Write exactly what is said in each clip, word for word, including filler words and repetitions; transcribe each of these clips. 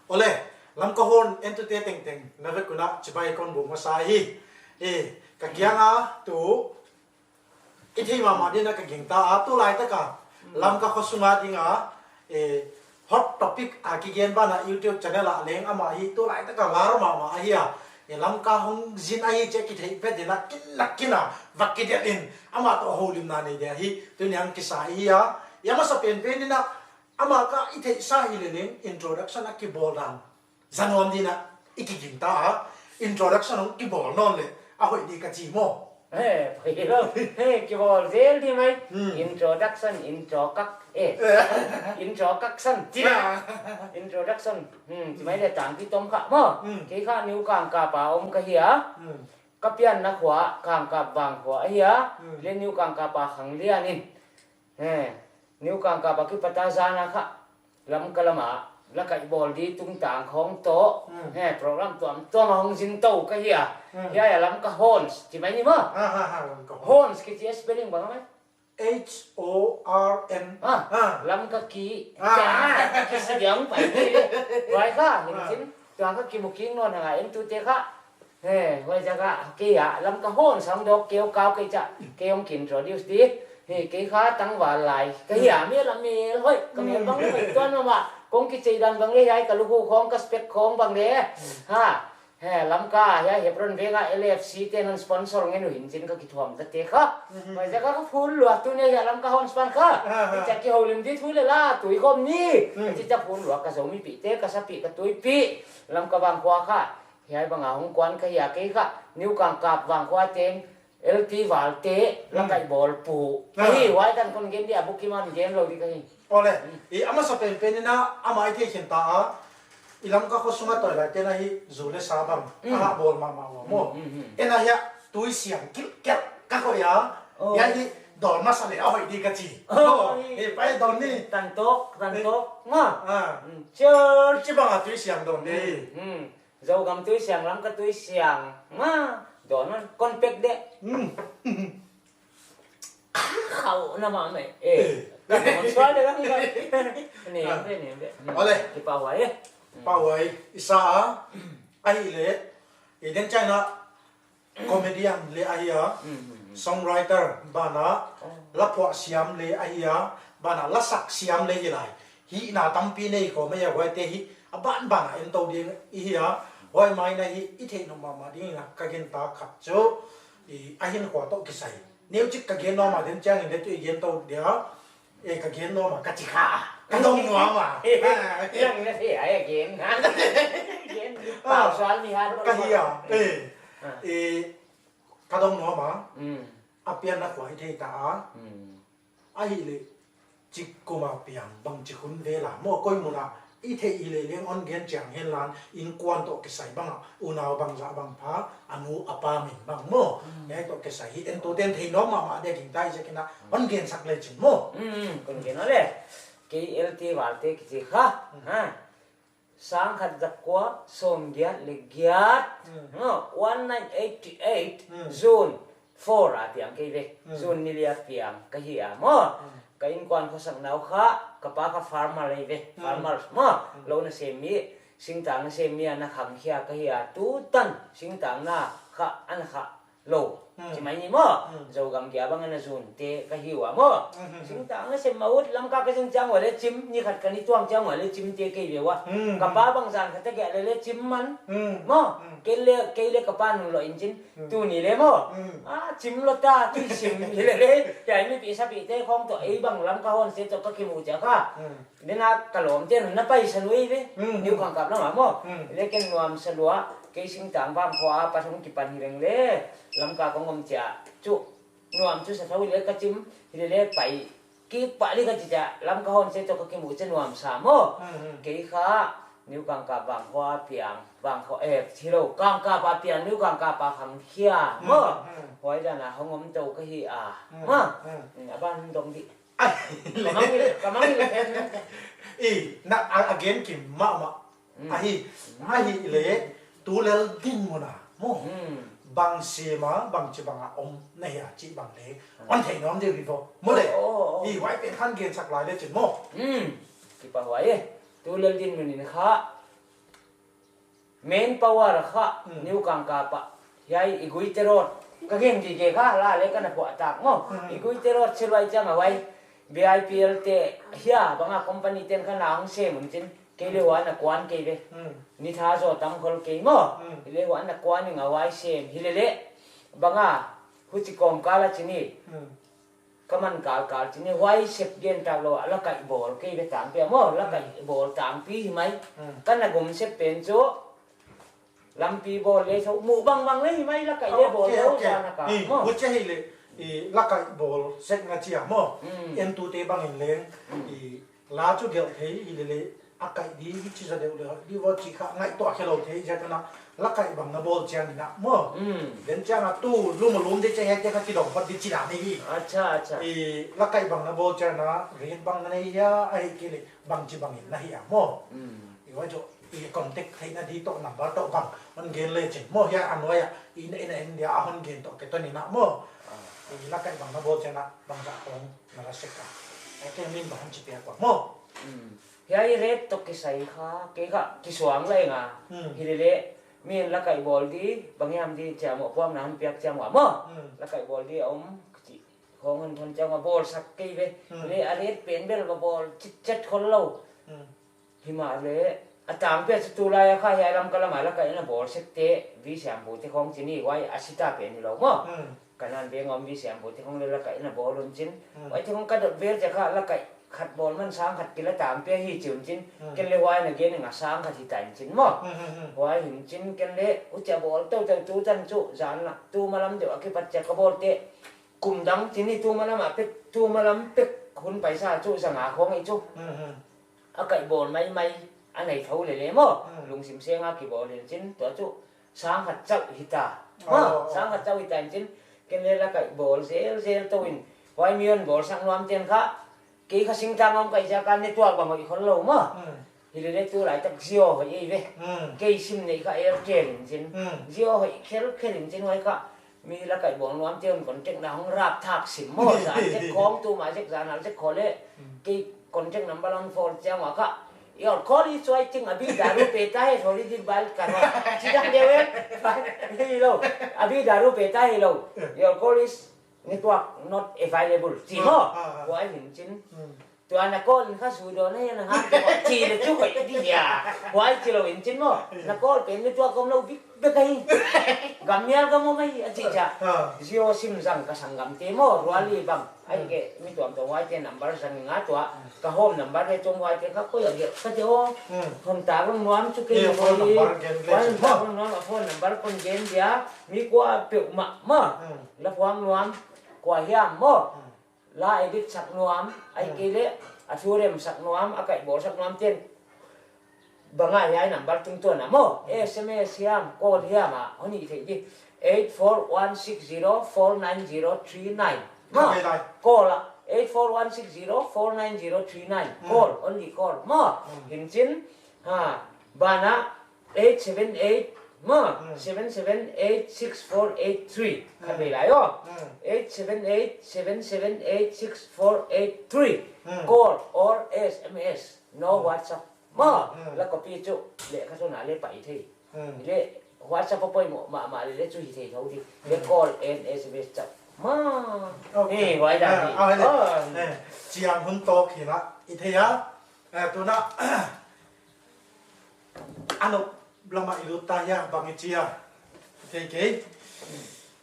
Ole, Lamka Hon entute tengteng na vek un chibai kon buk masa hi. E, ka kiang a tu i theih mahmah ding in ka gingta a, tulaitak a Lamka khosung a ding a, e, hot topic a kigen banah YouTube channel ah leng amah hi tulaitak a lar mahmah ahi a. E, Lamka hong zin ahi chih kitheih phet ding in kin lak kin a va kidelh in amah toh houlimna nei dia hi tuni'n kisa hi a. E, a masa penpen in amah ka i theihsa hileleng introduction a kibawl dan za nuam ding in i kigingta a, introduction hong kibawl nawn leh a hoih di ka chi maw. He, pai lou. He, kibawl zel di mai. Hmm. Introduction, intro kak, eh. Eh. Intro kak san, chi mai. Ah. Introduction. Hmm, chi mai leh tang ki tom kha maw. Hmm. Kei kha New Kangkap a om ka hi a. Hmm. Ka pianna khua, Kangkap Vangkhua ahi a. Hmm. Leh New Kangkap a khang lian in. He, New Kangkap a kipat a zan a kha Lamka lam a la kaihbawl di tungtang khong toh. Hmm. He, program tuamtuam a hong zin tou ka hi a. Hmm. Hiai a Lamka Hons, chi mai ni maw? Ha, ha, ha, Lamka Hons. Hons kichi a spelling bang mai? H O R N. Ah, ah. Lamka ki. Ah. Cha, ki si diang pai. Huai kha, hin chin. Tua kha kimu kik nawn a, entute kha. He, huaiziak a, kei a, Lamka Hon sang dok keu kau kei cha, kei hong ki introduce di. He, kei kha tangval lai. Ka hi a, mel a mel, hoi, ka mel bang leh tuan mama. Kong kichei dan bang leh hiai ka lukhu khong ka spec khong bang leh. Ha, he, Lamka, hiai Hebron veng a L F C te'n hon sponsor ngen uh hin chin ka kithuam ta te kha. Huaiziak a ka phul lua tuni hiai Lamka Hon span kha. Cha kihoulim di thu leh la, tui khawm ni. Chi cha phul lua ka Zomi pi te, ka Sapi, ka Tuipi. Lamka Vangkhua kha. Hiai bang a hong kuan ka hi a kei kha, New Kangkap Vangkhua teng, L T Valte, la kaihbawl pu. Ah. Ka hi, huai tan kon gen di a bukim a gen lou di ka hi. Ole, i a masa penpen in amah i theikhin ta a, i Lamka khosung a toh lai te'n a hi, zu leh sa bang, a hah bawl mahmah ua maw. Mm, mm, mm. Ei a hiai, tui siang, kilkel, ka koih a, hiai hi, dawn masa leh, a hoih di ka chi. Oh, oh, i pai dawn ni. Tan tok, tan tok, nga. Ah. Mm, cheers. Chi bang a tui siang dawn ni. Mm, mm. Zogam tui siang, Lamka tui siang. Ma, dawn man, kon pek de. Hmm. Khauh na mahmah. Eh, eh. Ka dawn sual de Lamka. Ni, ah, be, ni, be. Hmm. Ole. Kipahhuai, eh. Hmm. Pahhuai, i sa a. Ahihleh. I den China comedian leng ahi a. Hmm, hmm, hmm. Songwriter banah. Oh. La phuah siam leng ahi a. Banah la sak siam leng hi lai. Hihna tampi nei khawm ahi a, huaite hi a banban a en tou ding i hi a, huai mai in a hi i theih nop mahmah ding in ka gingta khat chu, i a hinkhua toh kisai. Neuchik ka gen nuam a den chiang in leng tu i gen tou dia, e ka gen nuam a ka chi kha, ka dong nuam a. Yang na se ai a gen na. Gen. Ah, pau sual ni ha ka hi a, eh. Ah. Eh, ka dong nuam a. Mm. A pianna khua i thei ta a. Mm. Ahihleh, chik kum a piang bangchik hun vel a maw, koi mun a i theih hileleng hon gen chiang hen la, innkuan toh kisai bang a, unau bangzah bang pha, a nu a pa min bang maw. Mm. Hiai toh kisai hi entute'n theih nop mahmah dia gingta i ziak in a, hon gen sak le chin maw. Mm, kon gen le. Kei L T Valte kichi kha. Mm. Ha. Sangkhat zakua sawmgiat leh giat, hmm, no, one nine eighty eight, hmm, June four a piang kei ve. Hmm. June ni li a piang ka hi a maw. Hmm. Ka innkuan khosakna uh kha, ka pa kha farmer ahi ve. Hmm. Farmer maw. Hmm. Lou na sem mi, singtang na sem mi a na khangkhia ka hi a, tutan singtang na kha, ana kha lou. Hmm. Chi mai ni maw. Hmm. Zogam kia bang ana zun te ka hi ua maw. Hmm, hmm, hmm. Singtang na sem ma ut Lamka ka zin chiang ua leh chim, ni khat ka ni tuang chiang ua leh chim te kei ve ua. Hmm, hmm. Ka pa bang zan khat a kia leh leh chim man. Hmm. Maw. Hmm. Kei leh, kei leh ka pa nung lou in chin. Hmm. Tuni leh maw. Hmm. Ah, chim lou ta, tui sim hi leh leh. Kia mipi sapi te khong toh ei bang Lamka hon se toh ka kimu chia kha. Hmm. Dena ka lawmte'n na paisan uh ve. Hmm. New Kangkap lam a maw. Hmm. Leh ken nuamsa lua, kei singtang bang khua a pat hong kipan hi leng leh, Lamka kong om chia chu nuam chu sa thou leh ka chim, hileleh pai kik pah leh ka chi chia, Lamka hon se toh ka kimu chia nuamsa maw. Hmm, hmm. Kei kha New Kangkap bang khua a piang, bang khua, eh, hilou, Kangkap a piang, New Kangkap a khangkhia maw. Hmm, hmm. Huai dan a hong om tou ka hi a. Hmm, maw. Hmm. Hmm, a ban dong di. Ai, ka mangngilh, ka mangngilh. Eh, na, a, a gen kim mahmah. Mm. Ahi, ahihleh, tulel dinmun a maw. Mm. Bang sem a, bangchi bang a om na hia chih bang leng, mm, hon theih nuam di vivo. Maw leh. Oh, oh, oh. Eh, huai pen khan gen sak lai leh chin maw. Mm. Kipahhuai e. Tu lel dinmun in kha, manpower kha, Hmm. New Kangkap ah. Hiai i Guite Road. Ka gen di ke kha, la le ka na phuah tak maw. Hmm. I Guite Road se luai chiang a huai. B I P L te, hia, bang a company ten kha na hong sem un chin. Kei le huai na kuan kei ve. Hmm. Ni tha zo tam khol kei maw. Hmm. I le huai na kuan ing a huai sem. Hi le le. Bang a, huchi kawmkal a chin hi. Hmm. Ka man kalkal chin hi, huai sep gen tak lou, la kaih bawl kei ve tangpi a maw, la kaih Hmm. bawl tangpi hi mai. Hmm. Ka na gum sep pen chu, lampi bawl le tho, muh bangbang le hi mai, la kaih le bawl Okay, lou okay. zan a ka, Hmm, maw. huchi hi le, i, la kaih bawl sek na chia maw. Hmm. Entute bang in leng, Hmm. i, la chu gelh thei hi le le, a kaih di, hi chi za deuh le, di vo chi kha, ngaihtuah khe lou thei, ziak na, la kaih bang na bawl chiang in a maw. Hmm. Den chiang a tu, lum lum di che he te kha kidong pat di chi na ni hi. Acha, acha. I, la kaih bang na bawl chiang na, rate bang na nei hia, ahihkeileh, bangchi bang in na hi a maw. Hmm. I huai chu, i contact theihna di toh number toh bang, hon gen le chin maw hia a nuai a, i na, i na India a hon gen toh ke toh ni na maw. Ah. I la kaih bang na bawl chiang na, bang za kong na la sek a. Ai ke min bang hon chi pia kua maw. Hmm. Hiai rate toh kisai kha, kei kha, kisuang lai nga. Hmm. Hi le le, min la kaih bawl di, bang hiam di chiang maw, puang na hon piak chiang maw maw. Hmm. La kaih bawl di, om, chi, hong hon thon chiang maw, bawl sak kei ve. Hmm. Le, a rate pen bel maw bawl, chit chet khol lou. Hmm. Hi mah le, a tangpi a chu tulai a kha hiai lam ka lam a la kaih na bawl sek te, vi siam bu te khong chin hi huai a sita pen hi lou maw. Hmm. Ka nan ve ngam vi siam bu te khong le la kaih na bawl un chin. Hmm. Huai te khong ka dot vel te kha la kaih khat bawl man sang khat kila tangpi a hi chi un chin. Hmm. Ken le huai na gen nga sang khat hi ta in chin maw. Hmm, hmm, hmm. Huai hin chin ken le huchi a bawl tou tou tu tan chu zan la. Tu malam deuh a kipat chia ka bawl te. Kum dang chin hi tu malam a pek, tu malam pek hun paisa chu za nga khong hi chu. Hmm, hmm. A kaih bawl maimai, a nei tho le le maw. Hmm. Lungsim seng a kibawl in chin, tua chu sang khat chauh hi ta. Oh, Maw, oh. sang khat chauh hi ta in chin, ken le la kaih bawl zel zel tou in. Huai mi hon bawl sak nuam ten kha, kei kha singtang om kaih ziak a network bang hoih khol lou maw. Hmm. Hi le le tulai tak Jio hoih ei ve. Hmm. Kei sim nei kha Airtel in chin. Hmm. Jio hoih khelkhel in chin huai kha. Mi la kaih bawl nuam te hon contact na hong rap thak sim maw, zan zek khong tu ma zek zan al zek kho le, Hmm. kei contact number hon phone chiang ua kha, "Your call is waiting, abhi daru peta hai, thodi der baad karwa." Chi dang deuh e, hi lou, "Abhi daru peta hai," hi lou. "Your call is network not available." Chi Ah, maw, ah, ah. huai hin chin. Hmm. Tua na call in kha su dawn a, na hang te ko chi le chu hoih di hia. Huai chi lou in chin maw. Na call pen le tua kom lou bik bek ahi. Gam mial gam om ahi a chi chia. Ah. Jio sim zang ka sanggam te maw, Ruali bang. Ai ke mi tuamtuam huai te number zang nga tua. Ka home number le tuam huai te kha koi a gelh ka te o. Hmm. Hon ta rong nuam chu ke Eh, ni phone maw. number gen le Huai chu hon ta maw. rong nuam a phone number kon gen dia. Mi kua peuhmah maw. Hmm. La phuang nuam kua hiam maw. Hmm. La edit sak nuam, ai Hmm. kei le, a thu rem sak nuam, a kaih bawl sak nuam ten. Bang a hiai number tungtawn a maw, Hmm. S M S hiam, call hiam a, hon hi thei di. Eight four one six zero four nine zero three nine. Maw, Ka vei lai. call a, eight four one six zero four nine zero three nine. Hmm. Call, only call. Maw, Hmm. hin chin, ha, ban a, eight seven eight, maw, Hmm. seven seven eight six four eight three. Khat Hmm. vei lai aw. Hmm. Eight seven eight, seven seven eight, six four eight three. Hmm. Call or S M S. No Hmm. WhatsApp. Maw, Hmm. la copy chu. Le kha chu na le pai thei. Hmm. Le WhatsApp a poimoh mahmah le le chu hi thei tho di. Le Hmm. call and S M S chauh. Maw. Okay. Eh, huai dan Eh, hi. ah, le. Ah. Eh, chiang hun tawk hi la. I thei a. Eh, tuna. A nop lam ah i lut ta hia, bang i chi a. Kei kei.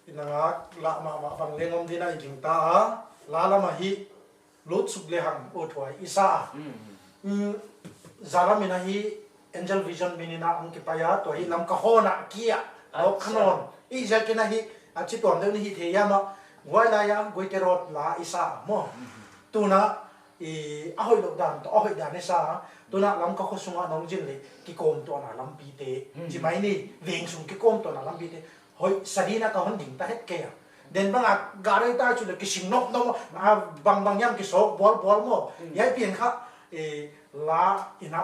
I na ngak lah mahmah bang leng om ding a i gingta a. La lam ah hi lut suk le hang ut huai i sa a. Mm. Mm, za lam in a hi Angel Vision min in a hong kipai a, tua hi Lamka hawn a kia. Lawk Acha. khanon. I ziak in a hi, a chi tuam deuh ni hi thei hiam a. Huai lai a, Guite Road la i sa a maw. Mm. Tuna, i, a hoih louh dan toh, a hoih dan i sa, tuna Lamka kho sunga nong zin le, kikawmtuahna lampi te, Hmm. chi mai ni, veng sung kikawmtuahna lampi te, hoih sa ding in ka hon ding ta het kei a. Den bang a, gari tai chu le kising nop nop, a bang bang hiam kisawk bual bual maw, Hmm. hiai pen kha, e, la in a,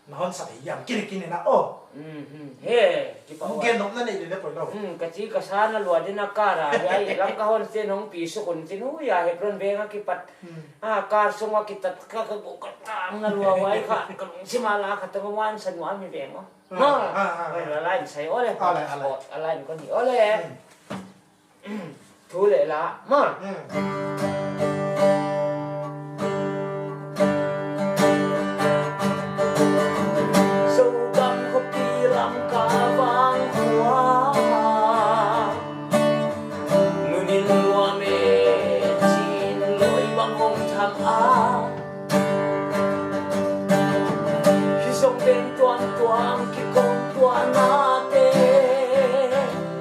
Na hon sa thei hiam, kini kini na, oh. Hmm, hmm. He, kipak. Gen nop na nei le le poi lo. Hmm, ka chi ka sa na lua ding a car a, hiai, Lamka hon se nong pi suk un chin hu ya, Hebron veng a kipat. Hmm. Ah, car sung a kitat ka, ka go ka tang na lua huai kha, ka lungsim a la kha tang wan san wan mi veng o. Ah, ah, ah, ah. Huai la line sai o le. Ah, line, ah, line. Sport, a line kon hi o le. Hmm. Thu le la, ma. Hmm. Zogam khopi Lamka vangkhua. Nun in lua me chin loi bang hong tham a. Hi zong pen tuamtuam kikawmtuahna te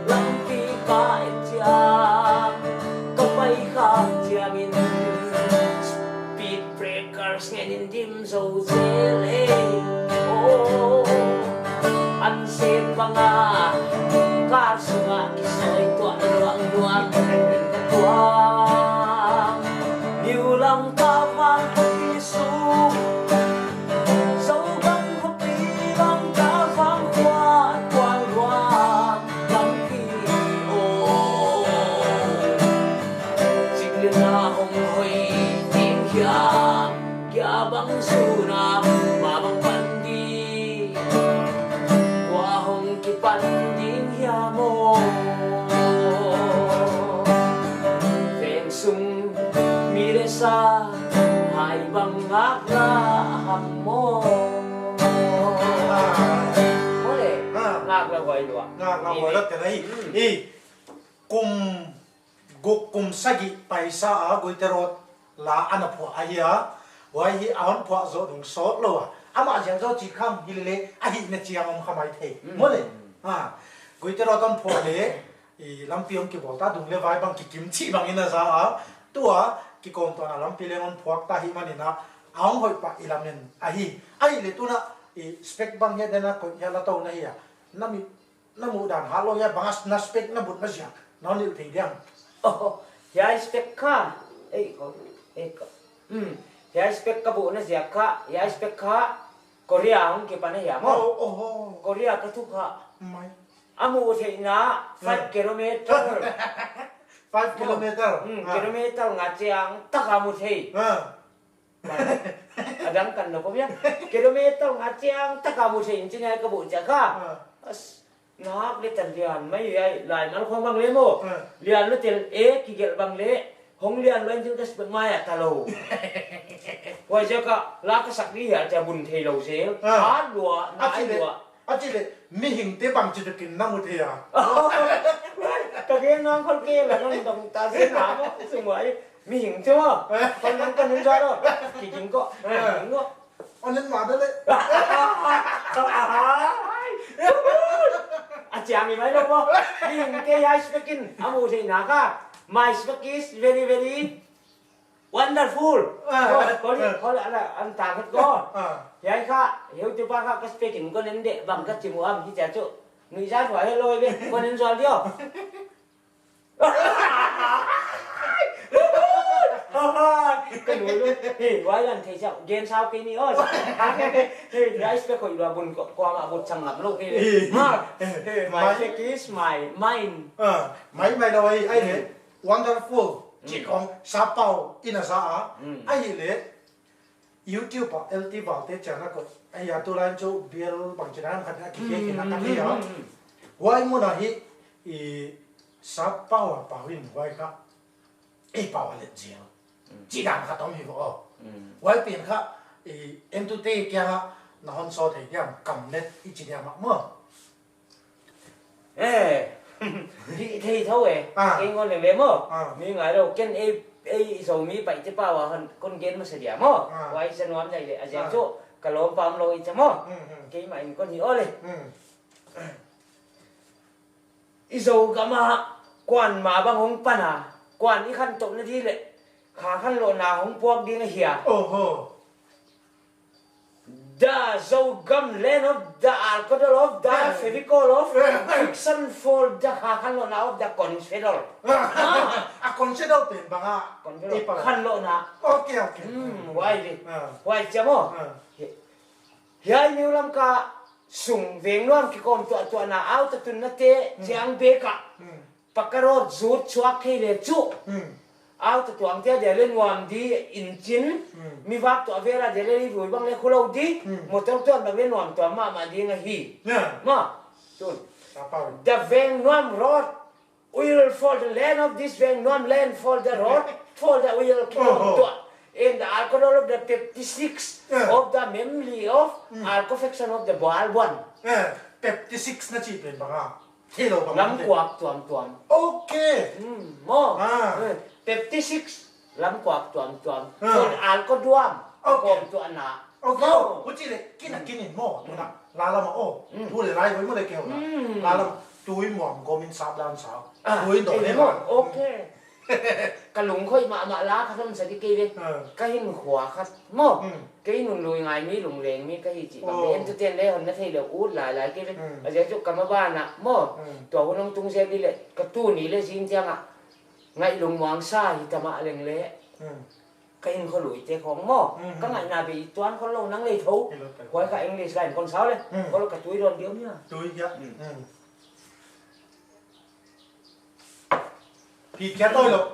lampi ka et chiang, ka pai khak chiangin speed breakers ngen in dim zo zel e. Oh, an sem banga car sunga kisawi tuah luang luang in ka tuang. New Lamka vang khopi sung, Zogam khopi Lamka vangkhua tuang luang lampi o. Chik le na hong hoih ding hiam, kia bang suna ma bang pan di. Kua hong kipan ding hiam o. Veng sung mi le sa hai bang ngak la ham mo. Ah. Mole. Ah. Ngak la huai lua. Ngak la huai lua te lai. Hmm. I kum guk kum sagih paisa a Guite Road la ana phuah ahi a. Huai hi a hon phuah zoh ding sawt lou a. Amah ziak zaw chi kham hi le le, a hihna chiang om kha mai thei. Hmm. Mole. Ah. Guite Road hon phuah le, i lampi hong kibawl ta, dung le vai bang kikim chih bangin a za a. Tua kikawmtuahna lampi leng hon phuak ta hi manin a, a hong hoih pah i lamen ahi. Ahihleh tuna i spec bang hiat dena koih hiat la tou na hi a. Na mi, na muh dan hat lou hiat bang a na spec na buhna ziak na hon hilh thei diam? Oh, hiai spec kha. Ei, ko, ei, ko. Hmm. Hiai spec ka buhna ziak kha, hiai spec kha. Korea hong kipan ahi a maw. Oh, oh, oh. Korea ka thuk kha. Mai. A muh theihna five kilometer. Five kilometer. Hmm, ah, kilometer nga chiang tak a mu thei. Ah. Mai. A dang kan na ko bia. Kilometer nga chiang tak a mu thei in chin hiai ka buh chiang kha. Ah. As, nak le tan lian mai ai lai mal khong bang le maw. Ah. Lian lua tel e kigelh bang le. Hong lian lua in chin ka spec mai a ta lou. Huai ziak a la ka sak di hial chia bun thei lou zel. Ah. Hat lua, nai lua. A chih leh, a chih leh, mihingte bangchi tukin na mu thei a. Ka gen nang khol kei la nang dong ta zen a maw, sung huai. Mihing chu maw. Eh. Khol nang ka nun zual lou. Ki ging ko. Eh. Ging ko. Onen ma da le. A chiang i mai lou maw. Mihingte hiai spec in a mu theihna kha. My spec is very, very wonderful. Ah, ko, ko ni, ah, ko la, la, an ta khat ko. Ah. Hiai kha, hiu tu pa kha ka spec in kon en de, bang ka chimu am hi cha chu. Nui za thua he loi be, kon en zual dio. Ka nui lu. Hey, wai lan thei cha, gen sao ke ni os. Hey, hiai spec khoi lua bun ko, ko ma bun chang ngap lou ke. Hey. Ma. Hey, my spec is my mind. Ah, mai, mai lou ai, ai le. Hmm. Wonderful. Mm. Chih khong, Sappau in a za a. Mm. Ahihleh, YouTube a L T Valte channel ko. Ahi a tu lai chu bial bang china khat a ki, mm, ki na ka thei a. Mm, mm, mm. Huai mun a hi, i Sappau a pau in huai kha. Ei pau a let zel. Mm. Chih dan kha tom hi vo. Mm. Huai pen kha, i entute kiang a na hon sawt thei diam, kam let i chi diam a maw. Eh, di thei thou e. Ah. Kei ngon leng le maw. Ah. Mi ngai lou, ken ei, ei Zomi Paite pau a hon, kon gen masa dia maw. Ah. Huai sa nuam dai le, a ziak, ah, chu, ka lawm pam lou i cha maw. Hmm, hmm. Keimah in kon hi o le. Hmm. I Zogam a, kuan ma bang hong pan a, kuan i khantohna di le, kha khanlouhna hong puak ding ahi a. Oho. The Zogam land of the alcohol of the, yeah, Fevicol of, yeah, friction for the kha khanlouhna of the confederal. Ah, a confederal pen bang a. Confederal. Eh, pa. Khanlouhna. Okay, okay. Hmm, huai di. Ah. Huai chia maw. Ah. He. Hiai New Lamka sung veng nuam kikawm tuahtuahna auta tunna te chiang bek a. Paka road zut chuak thei le chu. Auta tuang te dia le nuam di in chin. Mi vak tuah vela dia le lui bang le khulou di. Motor tuan bang le nuam tuam mahmah ding ahi. Maw. Tun. The Veng Nuam Road. Oil for the land of this Veng Nuam land for the road, for the oil kikawm tuah. And the alcohol of the fifty-six of the memory of alcofaction of the Boal one. Fifty-six na chih pen bang a. Thei lou bang a. Lam kuak tuamtuam. Okay. Maw. Fifty-six lam kuak tuamtuam. For the alcohol duam. Okay. Kawm tuahna. Okay, oh, huchi le, kin a kin in maw, tuna. Lalam a, oh, tu le lai hoi maw le keu na. Lalam, Tuimuang kawm in sap dan sau. Tuimuang. Okay. Ka lungkhoi mahmah la kha thom sa di kei le. Ka hinkhua khat maw. Kei nun lui ngai mi lungleng mi ka hi chih. Bang en tu ten le hon na thei le ut lailai kei le. A ziak chu ka maban a maw. Tua hun hong tung zel di le, ka tuni le zing chiang a. Ngaih lungmuang sa hi ta mah leng le. Ka hinkhua lui te khong maw. Ka ngaihna bei tuan khol lou nang lei tho. Huai kha English line kon sau le. Khol ka tui ron diam nia. Tui ya. Pi kia toi lou.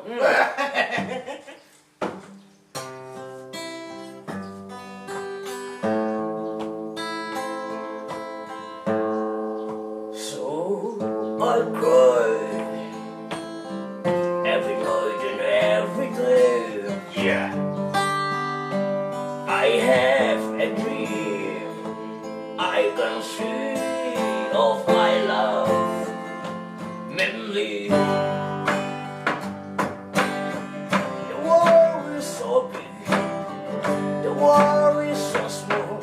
So I cry every night and every day. Yeah. I have a dream. I can see of my love memory. The world is so big. The world is so small,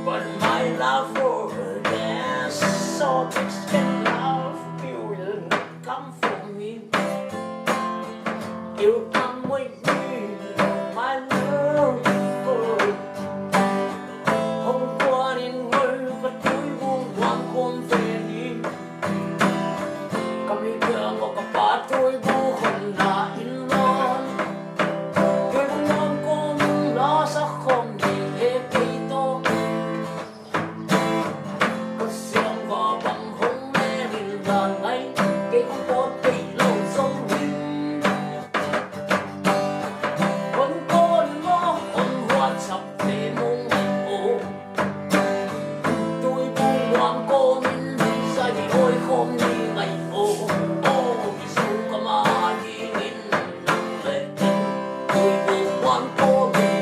but my love for her is so big. Can love you will not come for me. You come with me, my love. Hong kuan in ngoi ka tui bung wang kom ve ni. Ka mi kiang ko ka pa tui bu khon na in non. Tui bu non ko nung la sa khom di e kei to. Ka siam va bang hong le rin la ngai. Kei kong pot kei lo zong rin. Kon kon mo kon huat sap te mong ngai o. Tui bung wang ko min zai di oi khom ni ngai o. O, ki su ka ma di in nang le tin. Tui bung wang ko min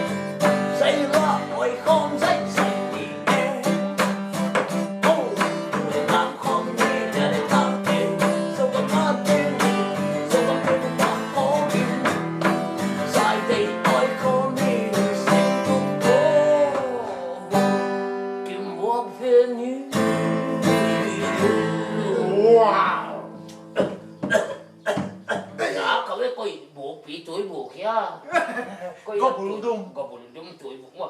zai la oi khom zai zai di e. O, tui bung wang ko min zai di nang e. So ka ma di ni, so ka min wang ko min zai di oi khom ni zai tu ko. Wow. Ya, ka ve koi buk pi tui buk ya. Koi ko bul dum. Ko bul dum tui buk mo.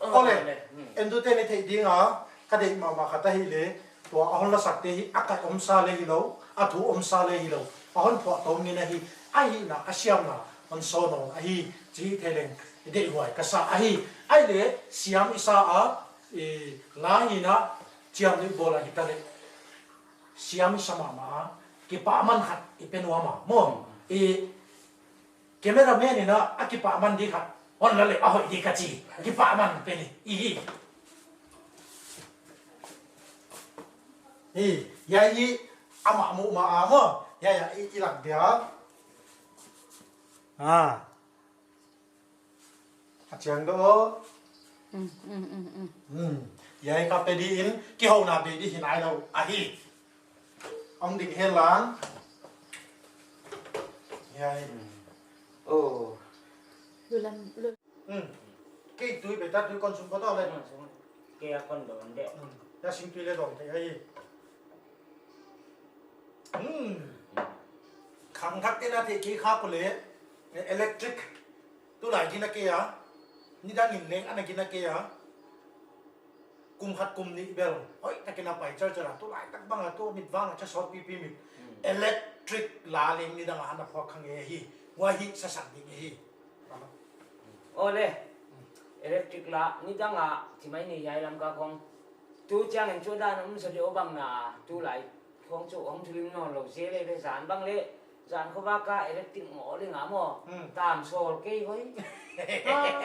Ole, en tu te ni thei ding a, ka dei mahmah khat ahi le. Tua a hon la sak te hi, a kai om sa le hi lou, a thu om sa le hi lou. A hon phuah tawm ngen ahi, ahihna, a siamna, hon sawn nawn ahi, chih thei leng, i deihhuai ka sa ahi. Ai le, siam i sa a, i la hihna, chiam ni bawl ahi ta le. Siam i sa mahmah a, kipahman khat, i pe nuam a, maw. I, Cameraman in a, a kipahman di khat hon la le a hoih di ka chi. Kipahman pen i hi. Hi, ya hi, amah muh ma a maw. Ya, ya, i, i lak dia. Ah. A chiang do. Hmm, hmm, hmm, hmm. Hmm. Ya hi ka pe di in, kihouna bei di hi nai lou ahi. Om dik hen lang. Ya hi. Oh. Lulan, lul- Hmm. Kei tui beta tui kon sum ko to le. Hmm, sum. Kei a kon don de. Hmm. Ya sing tui le don te ai. Hmm. Khang thak te na te kei kha ko le. Electric. Tulai gina kei a. Nidang in leng ana gina kei a. Kum khat kum nih bel. Hoih takin a pai charger a. Tulai tak bang a tu mit vang a cha sawt pipi mit. Hmm. Electric la leng nidang a ana phuak khang e hi. Huai hi sasak ding e hi. Ole. Electric la, nidang a, chi mai ni hiai Lamka khong. Tu chiang in chu dan um sa di o bang na, tulai khong chu hong thulim nawn lou zel e ve, zan bang leh, zan khovak a electric ngol leh nga maw. Hmm. Tam sawl kei hoi. Ah,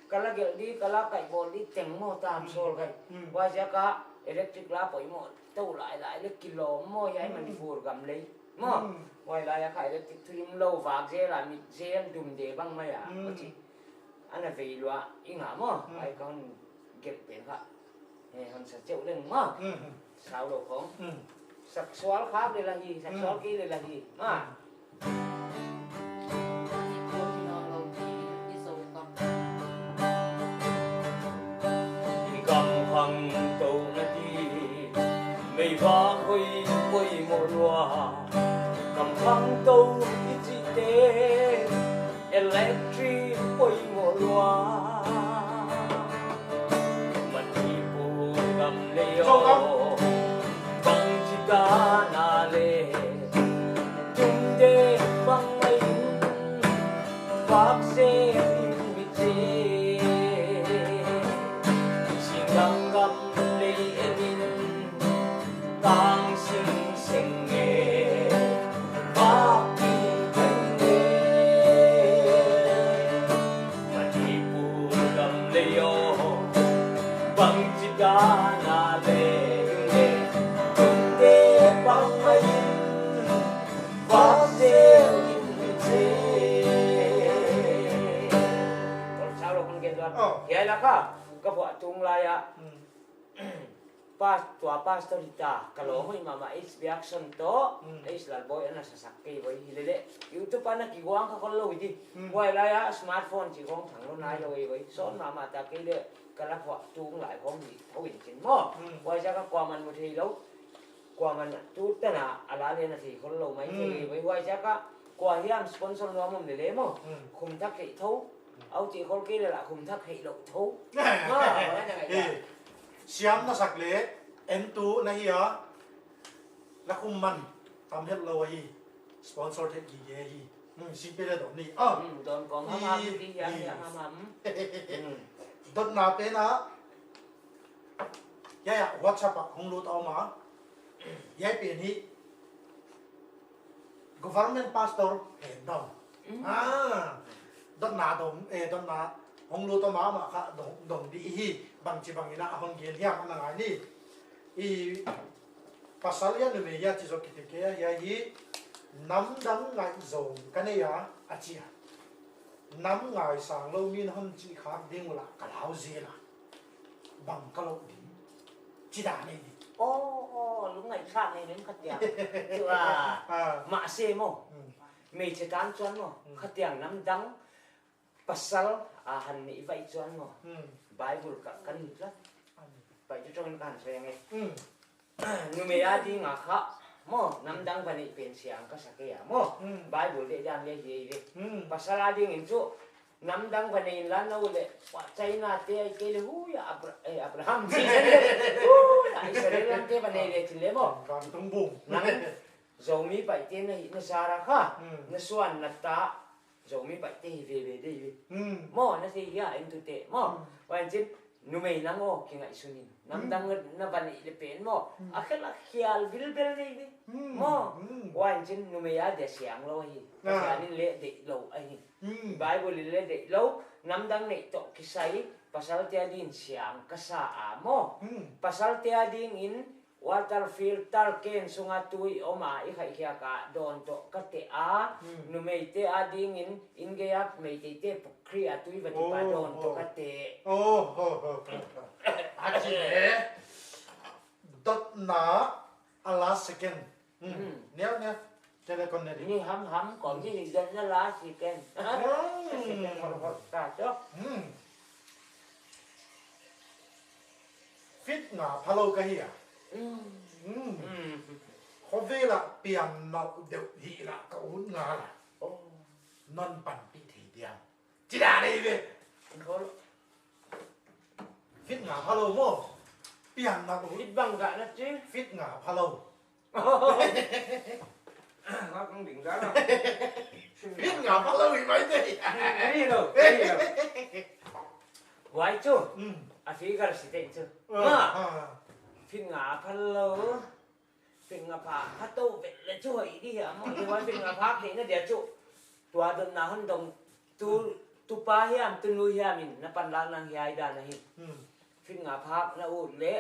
ka la gelh di, ka la kaihbawl di teng maw, tam sawl kei. Hmm. Huaiziak a electric la poimoh tou lailai leh kilawm maw, hiai Manipur gam lei. Maw, hmm, huai lai a kha electric thulim lou vak zel a, mit zel dum de bang mai a. Hmm. Maw chi. Ana vei lua i nga maw. Hmm. Huai ka hon gelh pen kha. He, hon sa cheuh leng maw. Hmm. Sau lou khong. Hmm. Sak sual khak leh la hi, sak sual kei leh la hi. Maw. Hmm. I gam khangtou na di, meivak hoi poimoh lua. Gam khangtou i chihte, electric poimoh lua. Manipur gam lei aw, bangchi dan a leh, tumde bang mai in, vak se in mi che. Singdang gam lei en in, tang sing seng e, vak in en e. Manipur gam lei aw, bangchi dan a leh, tumde bang mai in, vak se in che. Kol sau lou khong gen tuan. Oh. Hiai la kha, ka phuah tung lai a. Hmm. Pas-, tua pastor hita, ka lawm hoih mahmah, H B Action toh, hmm, H Lalboi ana sasak kei voi hi lele. YouTube ana kiguang kha khol lou di. Hmm. Huai lai a smartphone chih khong thang lou nai lou e voi. Sawn mahmah ta kei leh, ka la phuah tung lai khong hi, thou in chin maw. Hmm. Huaiziak a kuaman mu thei lou. Kuaman tu tan a, a la leh na thei khol lou mai thei voi. Hmm. Huaiziak a, kua hiam sponsor nuam om lele maw. Hmm. Khum thak kei thou. Au chih khol kei leh la khum thak hei lou thou. Ma, ma na ngai. Eh, siam na sak leh, en tu na hi a, la khum man, tam het lou hi, sponsor thei gige hi. Hmm, si pe leh don ni. Ah. Hmm, don kong ham ham, i, di hiam, i, hiam ham ham. Hmm. Dotna pen a, ya, ya, WhatsApp a hong lut a om a. Ya pen hi, government pastor hen dong. Mm. Ah, dotna dong, eh, dotna hong lut a mahmah kha dong, dong di hi, bangchi bang in a hon gen hiam ana ngai ni. I pasal hia numei hia chi zoh kithei kei a, hiai hi namdang ngaihzawng ka nei a, a chi a. Nam ngaisang lou min hon chih khak ding ula ka lau zel a. Bang ka lou ding. Chi dan nei di. Oh, oh, lungngaikhak nei nem khatiang. Tua. Ah. Mahse maw. Hmm. Meiche tan chuan maw. Hmm. Khatiang namdang pasal a han neih vai chuan maw. Hmm. Bible ka, kan hih la. Hmm. Pai chu chong in kan seng e. Hmm. Numei a ding a kha maw, namdang va neih pen siang ka sa kei a maw. Hmm. Bible deh dan leh hi ei ve. Hmm. Pasal a ding in chu, namdang va nei inla nou leh, wa China te ai te leh, hui a Abra-, eh, Abraham chi leh, hui a Israel lam te va nei leh chin leh maw. Kan tung bung. Nang Zomi Paite na hihna zara kha, hmm, na suan na ta, Zomi Paite hi veve dei ve. Hmm. Maw, na thei hia, entute maw. Hmm. Huan chin, numei nang aw, kingaihsun in. Hmm. Namdang na va neih leh pen maw. Hmm. A khel a khial vilvel nei ve. Hmm. Maw. Hmm. Huan chin numei a dia siang lou hi. Ah. Pathian in leh deih lou ahi. Hmm. Bible in leh deih lou, namdang neih toh kisai, pasal te a ding in siang ka sa a maw. Hmm. Pasal te a ding in, water filter can sunga tui om a i khaihkhiak a dawn toh ka teh a, hmm, numei te a ding in, in gei a Meitei te pukhri a tui va dip a, oh, dawn toh, oh, ka teh. Oh, oh, oh, oh, oh. A chi e. Dotna a last second. Hmm. Hmm. Neu, neu. Telecon ne di. Ni ham ham kong ni hi dotna last second. Hmm. Second hot hot ta cho. Hmm. Fit nga phalou ka hi a. Mm. Mm. Mm. Khovel a pian nau deuh hi la ka ut nga la. Oh. Non panpih thei diam. Chi dan ei ve. Khol. Fit nga phalou maw. Pian nau. Fit bang ka na chi. Fit nga phalou. Nga kong ding za la. Fit nga phalou hi mai te. Ni lo, ni lo. Pai chu. Mm. A figure si teng chu. Ah, Ma. Ah. Feet nga phal lou. Feet nga pha, pha tou vet le chu hoih di hia maw. Ni wan feet nga pha ke na dia chu. Tua dotna hon dong tu, tu pa hiam, tu nu hiam in, na panlak nang hiai dan ahi. Hmm. Feet nga pha na ut le,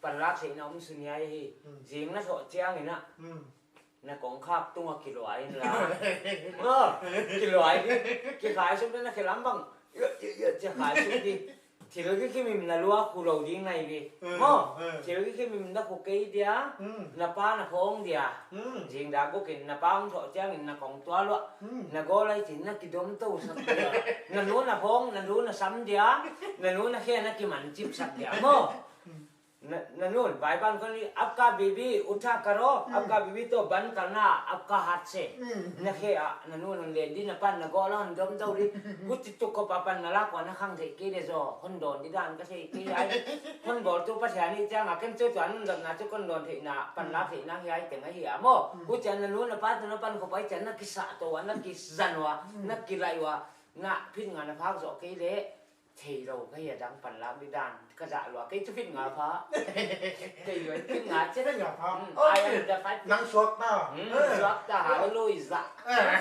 panlak theihna om sun hiai hi. Hmm. Zing na thoh chiang in a. Hmm. Na kongkhak tung a kiluai in la. Oh, kiluai di. Kikhai suk na kilam bang. Yo, yo, yo, chia khai suk di. Thil kikim in na lua khu lou ding ngai ve. Mm, Maw, mm. Thil kikim in na khu kei dia, Mm. na pa na khong dia. Mm. Zing dak guk in na pa hong thoh chiang in na kong tua lua. Mm. Na gol ai chin na kidom tou sak dia. Na nu na khong, na nu na sam dia. Na nu na khe na kiman chip sak dia. Maw. Mm. Na, na nun, vai bang kon ni, "आपका बीबी उठा करो, Mm. आपका बीबी तो बंद करना, आपका हाथ से." Mm. Na khe a, na nun hon len di, na pan na gol hon dom tou di. Huchi tu ko pa pan na lak ua na khang thei kei le zaw, hon don di dan ka thei kei ai. Hon bol tu Pathian ni chiang a ken chu tuan nun dom na chu kon don theihna, panlak theihna hiai teng ahi a maw. Mm. Huchi a na nun na pa tu na pan ko pai chiang na kisa tou a, na kizan ua, Mm. na kilai ua, na feet nga na phak zoh kei le. Thei lou ka hia dang panlak di dan. Ka zak lua kei chu feet nga pha. Thei lou feet nga che. Feet nga pha. Hmm, Okay. I am the five. Nang suak ta. Hmm, Eh. suak ta ha lou i za. Eh.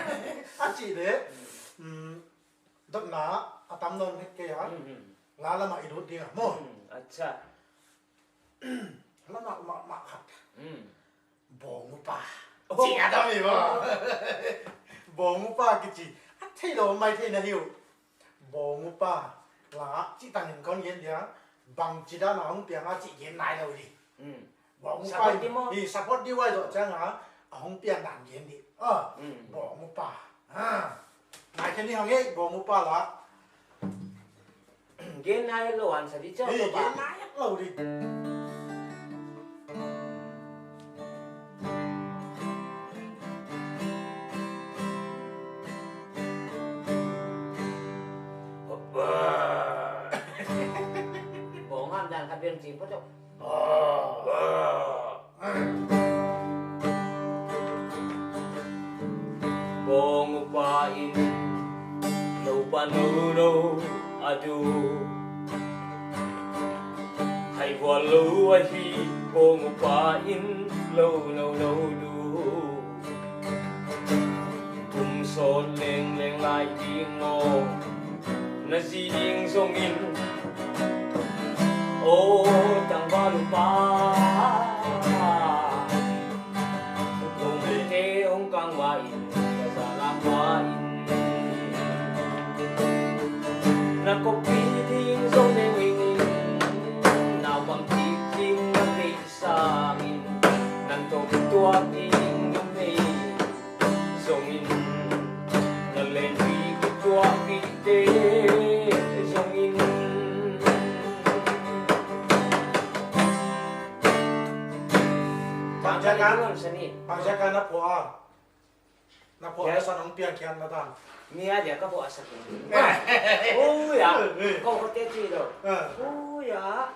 A chi de. Hmm. Hmm. Dotna a tam nawn het kei a. Hmm, hmm. La lam a i lut ding a. Maw. Hmm, acha. La lam a ma, ma khat. Hmm. Bawng upa. Oh. Chi a dam i maw. Bawng upa kichi. A thei lou mai thei na hi uh. Bawng upa. La chi tang in kon gen dia. Bangchi dan a hong piang a chih gen nai lou di. Hmm. Bawng upa Support in. di maw. Hi support di uai zoh chiang a. A hong piang dan gen di. Ah. Hmm. Bawng upa. Ha. Nai khen ni hong e bawng upa la. Gen nai lou an sa di chau Hei, lou ba. gen nai lou di. Bawng ham dan khat biang ching photo. Bawng upa in, lou pa nou nou a du. Hai vua lou ahi, bawng upa in, lou nou nou du. Tum sawt leng leng lai ding maw, na zi ding zong in. Aw, tangval upa. Hong te hong kang ua in, ka za lam ua in. Na kopi ding zong leng in, naupang chik chik na pe sang in, nan tawm tuak ding na pe zong in, na len pi ki tuak pi te zong in. Bang ziak a, Bang ziak a na pua a. Na pua Ya. a san hong piang kian na dan. Mi a dia ka pua a sak. Eh. Oh ya. Eh, eh. Ko ko te chi do. Eh. Oh ya.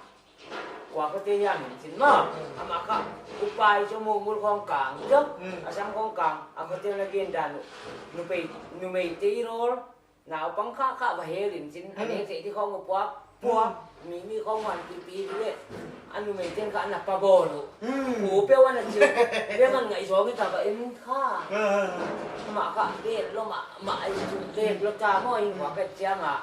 Kua ko te ya min chin ma. Hmm. Ama ka upai cho mo mul khong kang cho. Hmm. A sang khong kang. A ko te na gen dan. Nu pe, nu mei te rol. Naupang kha kha va hel in chin, a Hmm. nek theih di khong puak, puak, Hmm. mi mi khong wan pi pi di le. A numei ten kha na pa bawl uh. Hmm. Pu pe wan a chi. Pe man ngai zong i ta ba en kha. Hmm. Ma kha le lo ma, ma ai chu le lo ta mo in wa ka chiang a.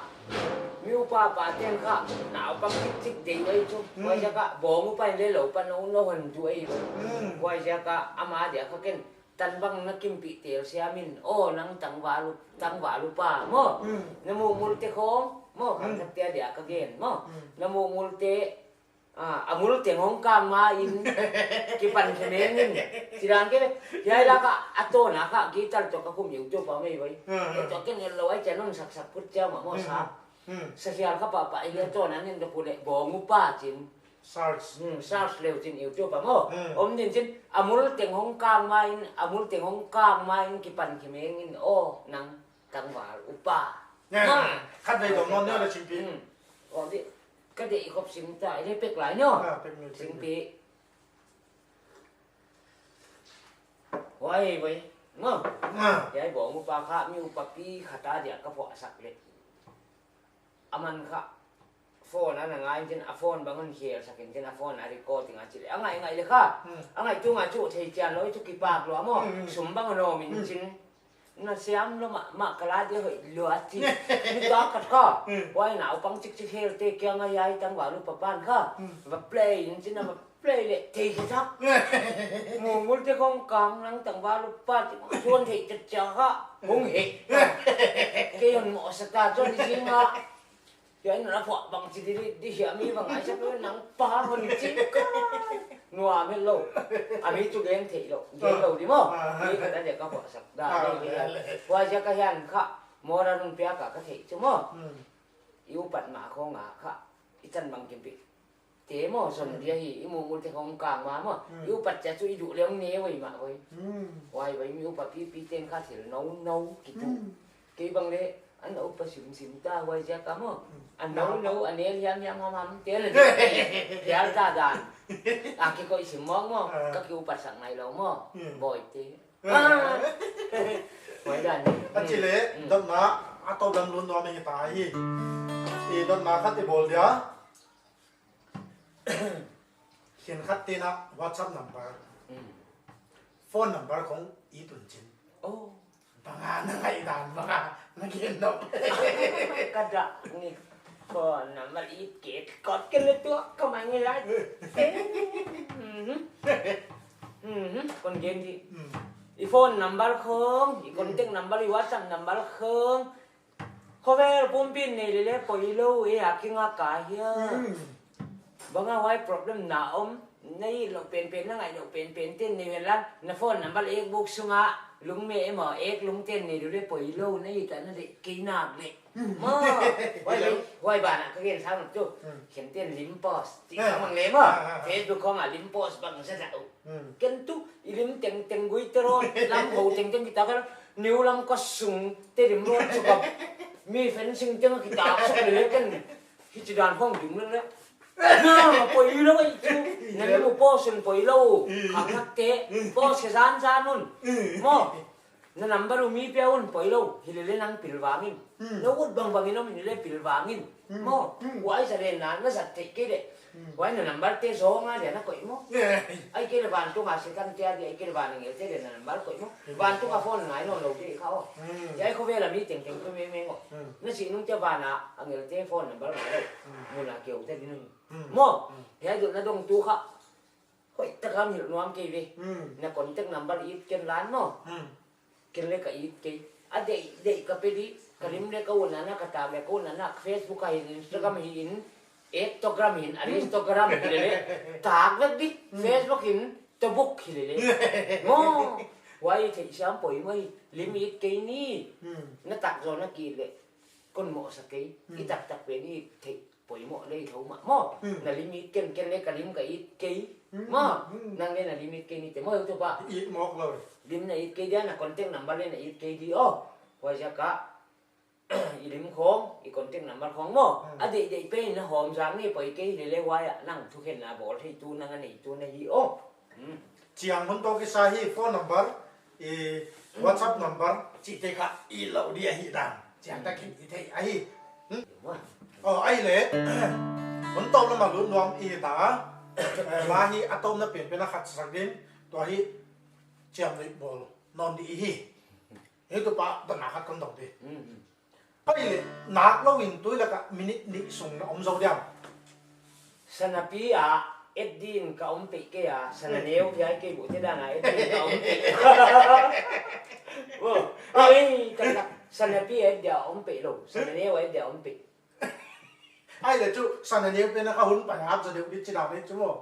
Mi upa pa ten kha, naupang chik chik dei wai chu. Hmm. Wai ja ka, bawng upa in le lou pa nou nou hon du ai. Hmm. Wai ja ka, ama dia kha ken. Tan bang na kimpih tel siam in, aw nang tangval, tangval upa, maw? Mm. Na muh mul te khong, maw? Mm. Khang khat te a dia ka gen, maw? Mm. Na muh mul te, ah, a mul teng hong kang ma in, kipan khe meng in. Chidan ke, hiai lak a, a tawna kha, guitar toh ka kum YouTube a mei vai. Mm, mm. E toh ken el lou ai chan hon sak sak kut chiam a, maw Mm, sa. mm. Mm. Sa hial kha pa pa, i le tawna nen ka pu le, bawng upa chin. Search. Hmm, search leu chin YouTube a maw. Hmm. Om din chin, a mul teng hong kang ma in, a mul teng hong kang ma in kipan khe meng in, aw, nang tangval upa. Nge, Ma. khat vei dong non neu le chingpi. Hmm. Om di, ka dei khop sim ta, i le pek lai no. Ah, pek mai, pek mai. Chingpi. Wai, wai. Maw. Ah. Hiai bawng upa kha, mi upa pi khat a dia ka pua sak le. Aman kha, Phone ana ngai in chin, a phone bang un hial sak in chin, a phone a recording a chih leh a ngaingai leh kha. Hmm. A ngaihtuah chu thei chian lou, chu kipak lou maw. Hmm, hmm. Sum bang a lawm in chin. Na siam lou mahmah ka la dia hoih lua chi. Nitak khat kha. Hmm. Huai naupang chikchik helte kiang a hiai tangval upa pan kha. Hmm. Va play in chin, a va play leh thei hi thak. Mungul te khong kang nang tangval upa chi. Chuan thei chet cha kha. Hong heh. Kei hon mawhsak ta chuan i zinga. Hiai na phuah bangchi di, di hiam i va ngaihsak lou nang pa hon chi ka. Nuam het lou. A mi chu gen thei lou. Gen lou di maw. Ah. Mi ka ta dia ka phuahsak da. Ah, leh, leh, leh, leh. Huai ziak a hian kha. Mora nun pia ka ka thei chu maw. Hmm. I upat ma khong a kha. I chan bang kim pi. Te maw, son dia hi, i mungul te khong kang ma maw. Hmm. I upat chia chu i duh leh hong ne uai mah uai. Hmm. Huai uai mi upa pipi ten kha thil nou nou ki tu. Hmm. Kei bang leh, an upa sim sim ta huai ziak a maw. Hmm. An nou nou, an el hiam hiam ham ham te la. Hial ta dan. A ki koih sim mawk maw, ah, ka ki upat sak ngai lou maw. Hmm. Boi te. Ah. Huai dan. A chih leh, hmm, dotna, a tou dan lun dua mi ta hi. I dotna khat i bawl dia. Khenkhat te'n a WhatsApp number, hmm, phone number khong i tun chin. Oh. Bang a na ngaihdan, bang a na gen nop. Ka dah ni. Phone number i ke kot ke leh tu ka mai ngai lai. Mhm. Mhm. Kon gen di. Hmm. I phone number khong, i contact, hmm, number, i WhatsApp number khong. Khovel pumpi nei leh leh poi lou e, a kinga ka hia. Hmm. Bang a huai problem na om, na it lou penpen, na ngaih lou penpen te'n nei hen la, na phone number ek buk sunga, lungmei emaw, ek lung te'n nei leh leh poi lou, na it a na deih kei nak leh. Hmm. Maw, huai, huai ban a ka gen sang tu. Hmm. Khen te'n lim post, chih, ah, ka mang leh maw. Ah, ah, ah. Facebook khong a lim post bang sa sa u. Hmm. Ken tu, i lim tengteng gui te ro, lam ho tengteng kita ka, neu lam ka sung te lim ro chu ka, mi fencing teng kita suk leh ken, hichi dan khong dim leh leh. Na, poi lou ai chu, na lim post un poi lou, khang hak te, post ke zan zan un. Maw, na number u mi pia un poi lou, hi leh leh nang pilvang in. Hmm. Na ut bangbang in om hi leh leh pilvang in. Hmm. Maw, hmm, huai sa leh na, na zat theih kei leh. Hmm. Huai na number te zong a dia na koih maw. Yeah. Ai kei leh vantung a Setan te a dia, ai kei leh van angel te dia na number koih maw. Hmm. Vantung a phone ngai nawn lou di kha aw. Hmm. Hiai khovel a mi tengteng pe mengmeng aw. Hmm. Na sih nung te van a angel te phone number ngai lou. Hmm. Mun a keu te di nung. Hmm. Maw, hmm, hiai dotna dong tu kha. Hoih tak a hilh nuam kei ve. Hmm. Na contact number it ken lan maw. Hmm. Ken leh ka it kei. A deih, deih ka pe di. Ka lim leh ka un a na, ka tak leh ka un a na, Facebook a hin, Instagram hi in, ektogram hin, a, hmm, Instagram hi leh leh. Tak vek di. Hmm. Facebook hin, tobuk hi leh leh. Maw. Huai theih siam poimoh hi. Lim it kei ni. Hmm. Na tak zaw na ki leh. Kon mawhsak kei. Hmm. I taktak pen i theih poimoh leh i thou mah maw. Hmm. Na lim it ken, ken leh ka lim ka it kei. Hmm. Maw. Hmm. Nang leh na lim it kei ni te maw, heutupa. It mawk lou. Lim na it kei dia, na contact number leh na it kei di aw. Huai ziak a i lim khong, i contact number khong maw. Hmm. A deih deih pen na hawm zang ni, poi kei leh leh huai a nang thukhenna bawl thei tu, nang a nei tu na hi aw. Hmm. Chiang hun toh kisa hi phone number, i WhatsApp number, chihte kha i lou di ahihdan. Chiang tak in i thei ahi. Hmm? Oh, ai leh. Hun toh lam a lut nuam i ta. Eh, la hi a tomna penpen a khat sak din. Tua hi chiam leh bawl nawn di hi. Heutupa, dotna khat kon dong di. Hmm, hmm. Pai leh, nak lou in tui lak a minute nih sung na om zou diam. Sanapi a, et din ka om peih kei a, sana neu hiai kei bu te dan a, et din ka om peih. Wo, ei, ka tak, sanapi et dia om peih lou, sana neu et dia om peih. Ai leh chu, sana neu pen a ka hun pai hat zaw deuh di chi dan leh chu maw.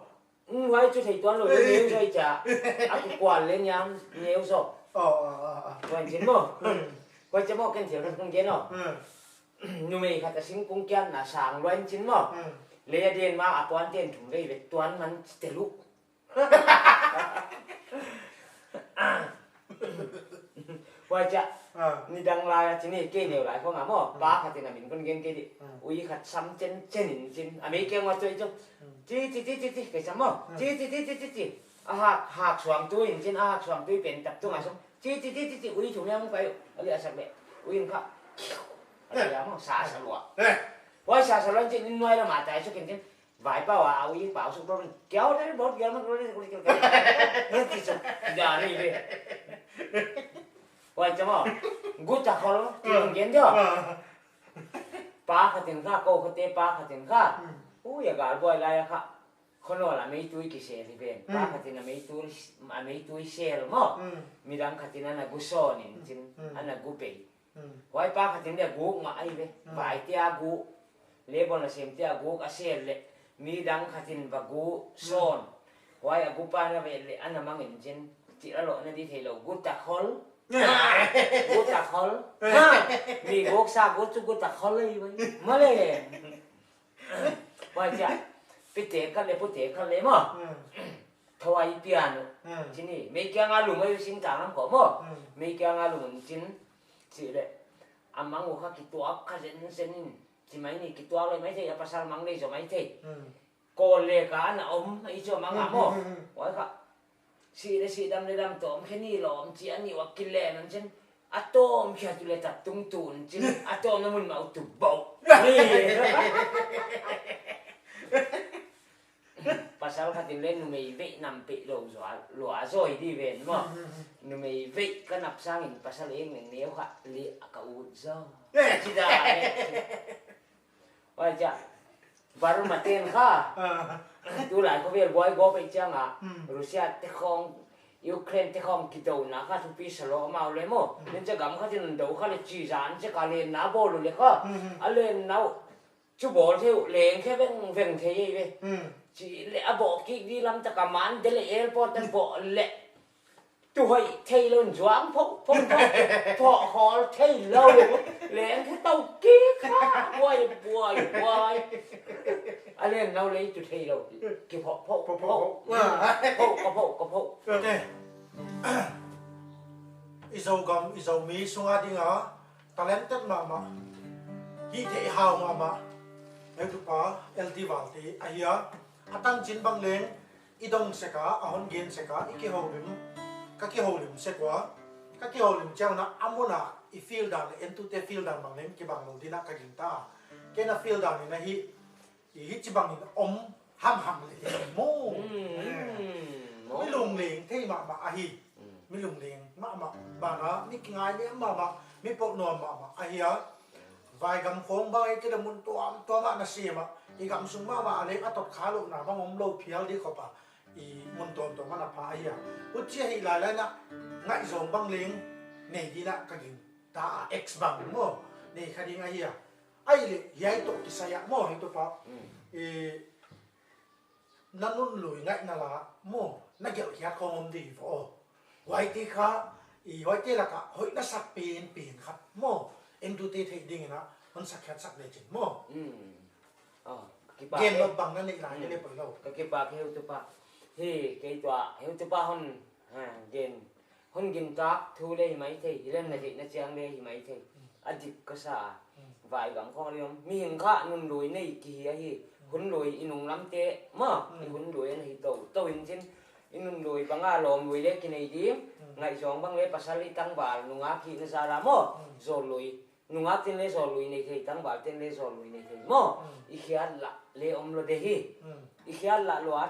Hmm, huai chu thei tuan lou, eh, neu zai cha. A kikual leh niam neu zaw. Oh, oh, oh, oh. Huai chin maw. Hmm. Huai chin maw ken thil khat kong gen aw. Hmm. Numei khat a singkung kian na sang luai chin maw. Hmm. Lei a den ma a puan ten thum vei vet tuan man te lu. Huai cha, ah, nidang lai a chini kei neu lai khong a maw, hmm, pa khat in a min kon gen kei di. Hmm. Ui khat sam chen chen in chin. A mei kiang ua choi chu. Hmm. Chi, chi, chi, chi, chi, kei sam maw. Hmm. Chi, chi, chi, chi, chi, chi. A hak, hak suang tui in chin, a hak suang tui pen tap tung a sum. Chi, chi, chi, chi, chi, ui thum yang pai. A leh a sak leh. Ui in kha. A leh a maw, sa, sa lua. Eh. Huai sa sa lon chin in nuai lam a tai suk in chin. Vai pau a, a ui pau suk lon. Kiau te bot kiau mak lon, kul kul kul. Ngi ti suk. Ki da ni ve. Huai cha maw. Guta khol, ti gen jo. Pa khatin kha, kou khate pa khatin kha. Ui, a gal buai lai a kha. Khono la mei tui ki sel hi ven. Pa khatin a mei tui, a mei tui sel maw. Midang khatin ana gu son in chin, ana gu bei. Huai pa khatin dia guk mah ahi ve. Vai te a guk. Leh bon a sem te a guk a sel leh. Midang khatin va gu son. Huai a gu pa na ve leh ana mang in chin. Ti a lo na di thei lo. Guta khol. Guta khol. Mi guk sa gu chu guta khol lei vai. Male. Huai cha. Pite khat leh pute khat leh maw. Thawai pian. Chini. Mei kiang a lum ai sing tang lam ko maw. Mei kiang a lum chin. Chi leh. A mang u kha kituak kha zen zen in. Chi mai ni kituak leh mai thei, a pasal mang leh zo mai thei. Ko leh ka ana om, i zo mang a maw. Huai kha. Si leh si dam leh dam tawm khe ni lawm chi ani wa kilem an chin. A tawm khia tu leh tap tung tun chin. A tawm na mun mau tu bau. Ni. Pasal khatin leh numei vei nam pe lo zo a, lo a zoi di ven maw. Numei vei ka nap sang in pasal eng neng neu kha leh a ka ut zo. Chi da. Huai cha. Burma ten kha. Tulai khovel buai go pe chiang a. Russia te khong, Ukraine te khong kidouna kha thupi sa lo mau leh maw. Nin cha gam khatin do kha leh chi zan cha ka len na bawl leh kha. A len nau. Chu bawl thei uh leng khe veng veng thei ve. Chi leh a bawl kik di lam ta ka man de leh airport tan bawl leh. Tu hoih thei lou, zuang phok phok phok, phok hol thei lou. Leng khe tau kik kha, buai, buai, buai. A len nau leh tu thei lou. Ki phok phok phok phok. Phok ka phok ka phok. I Zogam, i Zomi sunga dinga talented mahmah. Hih theih hau mahmah. Heutupa, L T Valte ahi a. A tanchin bang leng, i dong sek a, a hon gen sek a, i kihoulim, ka kihoulim sek ua, ka kihoulim chiang un a mun a, i feel dan leh, entute feel dan bang leng, kibang lou ding in ka gingta. Kei na feel dan in ahi, i hichibang in om hamham leh maw. Mi lungleng thei mahmah ahi. Mi lungleng mahmah. Banah, mi kingai leh mahmah, mi pau nuam mahmah ahi a. Vaigam khong bang i kila mun tuamtuam ah na sem a. I gam sung mahmah a leng a tot kha louhna bang om lou phial di khop a. I mun tuamtuam ah na pha ahi a. Huchi ahi lailai in a ngaihzawng bang leng nei ding in ka gingta a, X bang maw. Nei kha ding ahi a. Ahihleh, hiai toh kisai a maw, heutupa. I na nunlui ngaihna la maw, na gelh khiat khong om di vo. Huaite kha, i huaite laka hoih na sak pen pen khat maw. Entute theih ding in a, hon sak khiat sak leh chin maw. Gen lou bang na neih lai leh poilou. Ka kipak heutupa. Hi, kei tua, heutupa hon, ha, gen. Hon gintak thu leh hi mai thei, hileh na theihna chiang leh hi mai thei. A dik ka sa. Vaigam khong leh om. Mihing kha nunlui nei kihi ahi. Hunlui i nunglam te maw. I hunlui ana hi tou. Tou in chin. I nunlui bang a lawmlui leh kinei ding. Ngaihzawng bang leh pasal i tangval nungak hihna zala maw. Zawllui. Nungak ten leh zawllui nei thei, tangval ten leh zawllui nei thei maw. I khiat lah leh om lou de hi. I khiat lah lou a,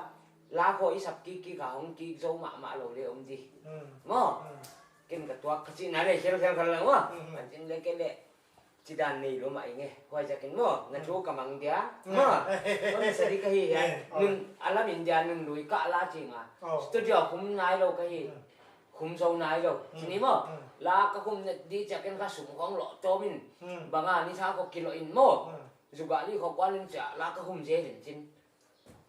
la khong i sap kik kik a hong kik zou mahmah lou leh om di. Maw. Ken ka tuak ka chihna leh khel khel khel lou maw. An chin leh kei leh. Chidan nei lou mah i nge. Huai ziakin maw. Na thu ka mang dia. Maw. Kon sa di ka hi hiai. Nun, a lam in dia nunlui ka la ching a. Studio khum nai lou ka hi. Khum zou nai lou. Chini maw. La ka khum di chiang ken ka sum khong lo tawm in. Bang a ni sa ko kilo in maw. Zuga li khong kuan in chia la ka khum zel in chin.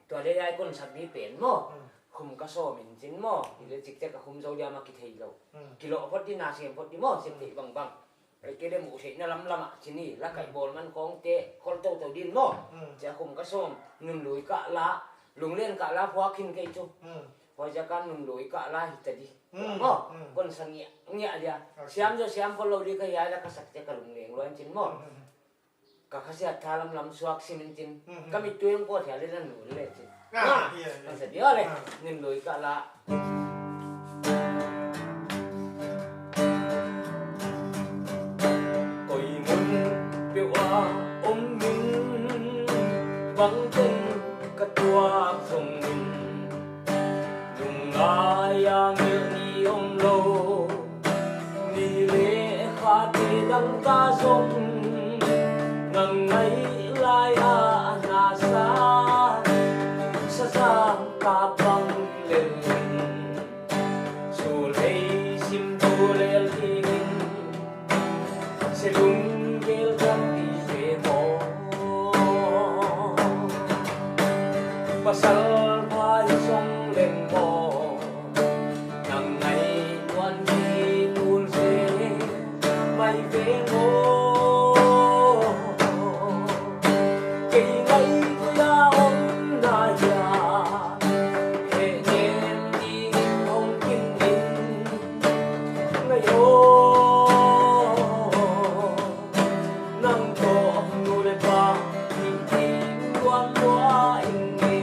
Tua leh hiai kon sak di pen maw. Khum ka sawm in chin maw. Hileh chik te ka khum zou dia mah kithei lou. Kilo phot di na sem phot di maw. Sem di bang bang. Kei leh muh theihna lamlam ah chini. La kai bawl man khong te khol tou tou din maw. Chia khum ka sawm. Nunlui ka la. Lunglen ka la phuak khin kei chu. Huai ziak a nunlui ka la hita di. Maw. Kon sa ngiah ngiah dia. Siam zaw siam phot lou di ka hiai la ka sak te ka lungleng lou in chin maw. Ka khasiat tha lamlam suak sim in chin. Ka mittui ang ko thia leh na nu leh chin. Kan sa dia leh. Nunlui ka la. Koi mun peuh a om in Bangteng ka tuak zongin, lungngai a ngelh ni omlou. Ni leh khate dangte zong, nang ngaih lai a na sa, sazang ka pang lelin, sulei sim tu lel dingin, se lunggel tampi ve maw. Pasal pha hi zong leng maw, nang ngaihtuah di nul zel mai ve maw. Kei ngaih koi a om na hia, hehnem dingin hong kin in. Ngai aw, nang toh nu leh pa, hih ding luang lua ing e.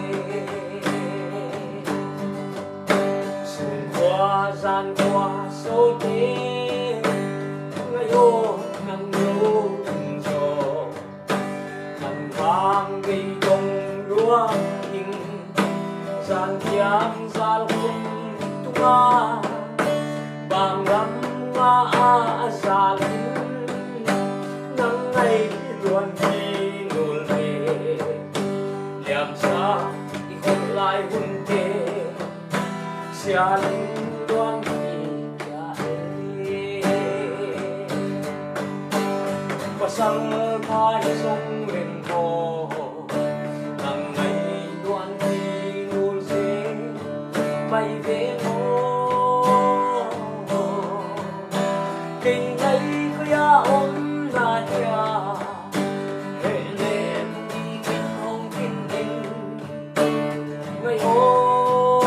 Sun khua zan khua sote, ngai aw, nang lou in zaw. Nang vang kei dong lua ing, zan hiam zal kum tunga, bang lam nga a zal in, nang ngaihtuah di nul ve. Liamsa i khol lai hunte, sia ling luang hi kia e. Pasal pha hi zong leng maw, nang ngaihtuah di nul zel mai ve maw. Kei ngaih koi a om na hia, hehnem dingin hong kin in. Ngai aw,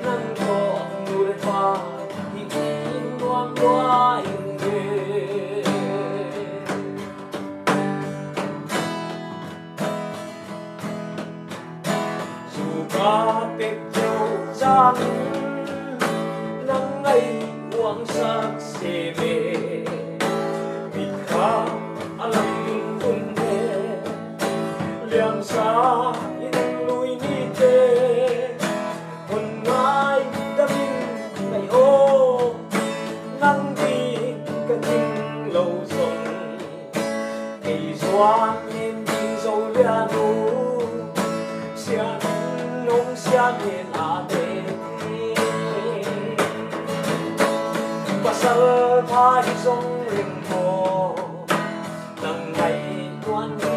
nang toh nu leh pa, hih ding luang lua ing e. Zu ka pek chauh zan, nang ngaih uang sak se ve. Mit kha a lam in tum ve. Liamsa in lui nite, hun ngaidam in ngai aw. Nang ding ka ding lou zong, kei zuan in ding zou lian uh. Sian in nong sian in a te. Pasal pha hi zong leng maw, nang ngaihtuah di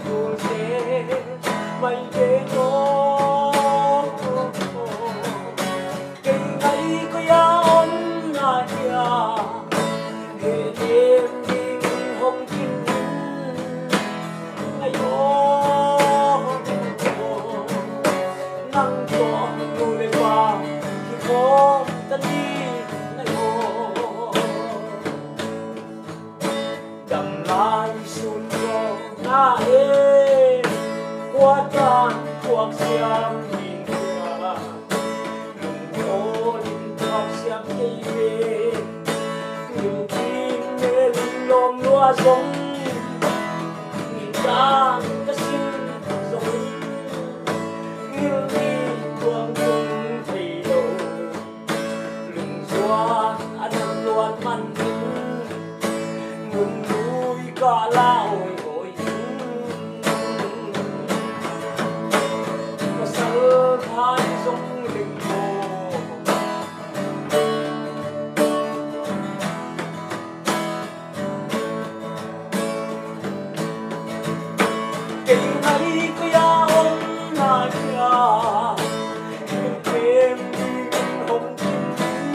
nul zel mai ve maw. Kei ngaih koi a om na hia, hehnem dingin hong kin in. Ngai aw, nang toh nu leh pa, hi khawm ta ni. Ngai aw. Dam lai sun zaw na e, kua tan tuak siam ding ua. Lungkhaw in tuak siam kei ve. Lungkim mel in lawm lua zong, nin dan ka sim zong, ngilh ni tuang tung thei lou. Lungzuan a dam luat man in, ngun lui ka la oi oi in. Pasal pha hi zong leng maw, kei ngaih koi a om na hia, hehnem dingin hong kin in.